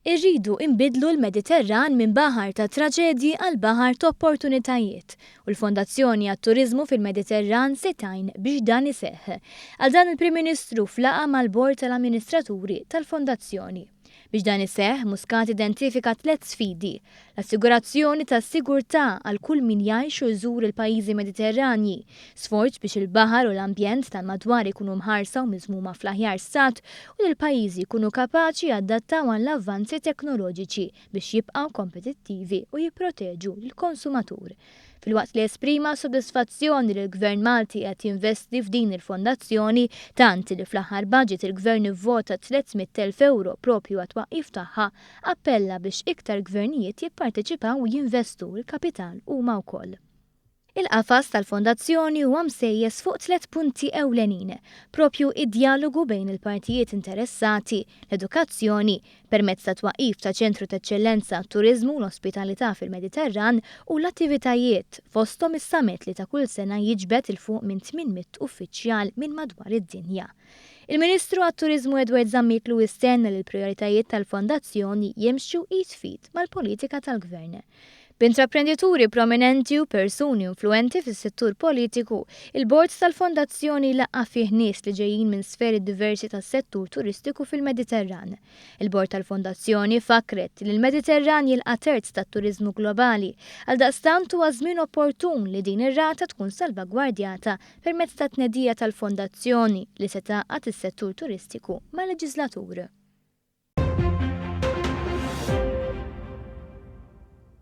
Irridu inbiddlu l-Mediterran minn baħar ta' traġedji għal baħar ta' opportunitajiet u l-Fondazzjoni għat-Turiżmu fil-Mediterran se tgħin biex dan iseħħ. Qal dan il-Prim Ministru f'laqgħa mal-Bord tal-Amministraturi tal-Fondazzjoni. Biex dan iseħħ, Muscat identifika tlett sfidi, l-assigurazzjoni ta' sigurtà għal kull min jgħix u jżur il-pajjiżi Mediterranji, sforz biex il-baħar u l-ambjent tal-madwar ikunu mħarsa u miżmuma fl-aħjar stat u li l-pajjiżi jkunu kapaċi jadattaw għall-avvanzi teknoloġiċi biex jibqgħu kompetittivi u jipproteġu lill-konsumatur. Filwaqt li esprima sodisfazzjoni li l-Gvern Malti qed jinvesti f'din il-fondazzjoni, tant li fl-aħħar budget il-Gvern ivvota 300,000 ewro propju għat-twaqqif tagħha, appella biex iktar gvernijiet jipparteċipaw u jinvestu l-kapital huma wkoll. Il-qafas tal-fondazzjoni huwa msejjes fuq tlett punti ewlenin, propju id-djalogu bejn il-partijiet interessati, l-edukazzjoni, permezz tat-twaqqif ta' Ċentru t'Eċċellenza għat-Turiżmu u l-Ospitalità fil-Mediterran u l-attivitajiet, fosthom is-summit li ta' kull sena jiġbed 'il fuq minn 800 uffiċjal minn madwar id-dinja. Il-Ministru għat-Turiżmu Edward Zammit Lewis tenna li l-prijoritajiet tal-fondazzjoni jimxu id f'id mal-politika tal-Gvern. B'intraprendituri prominenti u persuni influwenti fis-settur politiku, il-bord tal-fondazzjoni laqqa' fih nies li ġejjin minn sferi diversi tas-settur turistiku fil-Mediterran. Il-bord tal-fondazzjoni fakkret li l-Mediterran jilqa' terz tat-turiżmu globali, għaldaqstant huwa żmien opportun li din ir-rata tkun salvagwardjata permezz tat-tnedija tal-fondazzjoni li se tgħaqqad is-settur turistiku mal-leġiżlatur.